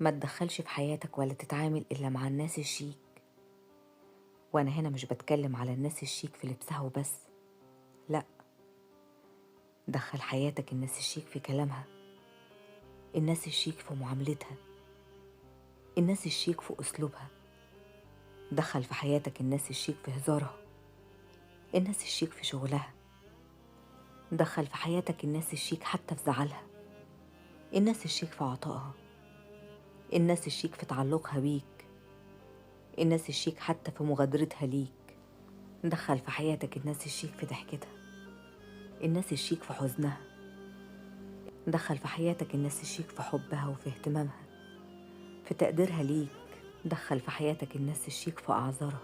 ما تدخلش في حياتك ولا تتعامل إلا مع الناس الشيك. وأنا هنا مش بتكلم على الناس الشيك في لبسها وبس، لأ، دخل حياتك الناس الشيك في كلامها، الناس الشيك في معاملتها، الناس الشيك في أسلوبها. دخل في حياتك الناس الشيك في هزارها، الناس الشيك في شغلها. دخل في حياتك الناس الشيك حتى في زعلها، الناس الشيك في عطائها، الناس الشيك في تعلقها بيك، الناس الشيك حتى في مغادرتها ليك. دخل في حياتك الناس الشيك في ضحكتها، الناس الشيك في حزنها. دخل في حياتك الناس الشيك في حبها وفي اهتمامها، في تقديرها ليك. دخل في حياتك الناس الشيك في أعذارها،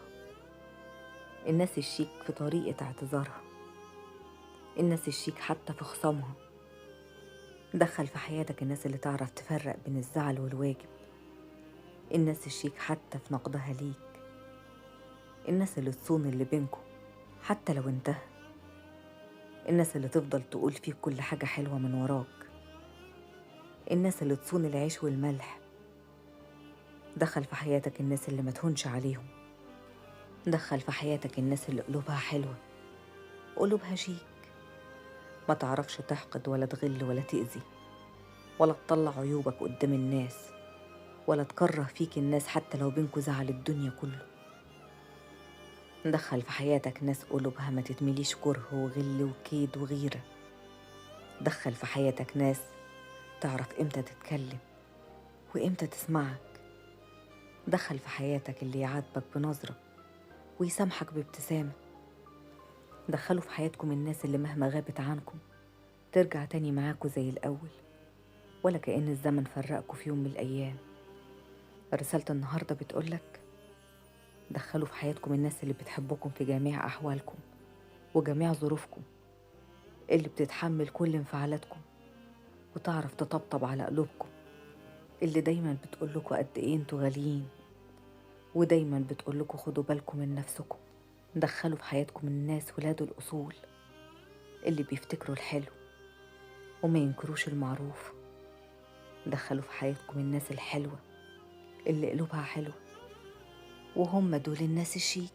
الناس الشيك في طريقة اعتذارها، الناس الشيك حتى في خصامها. دخل في حياتك الناس اللي تعرف تفرق بين الزعل والواجب، الناس الشيك حتى في نقدها ليك، الناس اللي تصون اللي بينكم حتى لو انتهى، الناس اللي تفضل تقول فيك كل حاجة حلوة من وراك، الناس اللي تصون العيش والملح. دخل في حياتك الناس اللي ما تهونش عليهم. دخل في حياتك الناس اللي قلوبها حلوة، قلوبها شيك، ما تعرفش تحقد ولا تغل ولا تأذي ولا تطلع عيوبك قدام الناس ولا تكره فيك الناس حتى لو بينكوا زعل الدنيا كله. دخل في حياتك ناس قلوبها ما تتمليش كره وغل وكيد وغيرة. دخل في حياتك ناس تعرف امتى تتكلم وامتى تسمعك. دخل في حياتك اللي يعاتبك بنظرة ويسامحك بابتسامة. دخلوا في حياتكم الناس اللي مهما غابت عنكم ترجع تاني معاكم زي الأول، ولا كأن الزمن فرقكم في يوم من الأيام. رسالة النهاردة بتقولك دخلوا في حياتكم الناس اللي بتحبكم في جميع أحوالكم وجميع ظروفكم، اللي بتتحمل كل انفعالاتكم وتعرف تطبطب على قلوبكم، اللي دايما بتقولكوا قد ايه انتوا غاليين، ودايما بتقولكوا خدوا بالكم من نفسكم. دخلوا في حياتكم الناس ولاد الأصول اللي بيفتكروا الحلو وما ينكروش المعروف. دخلوا في حياتكم الناس الحلوة اللي قلوبها حلوة، وهم دول الناس الشيك.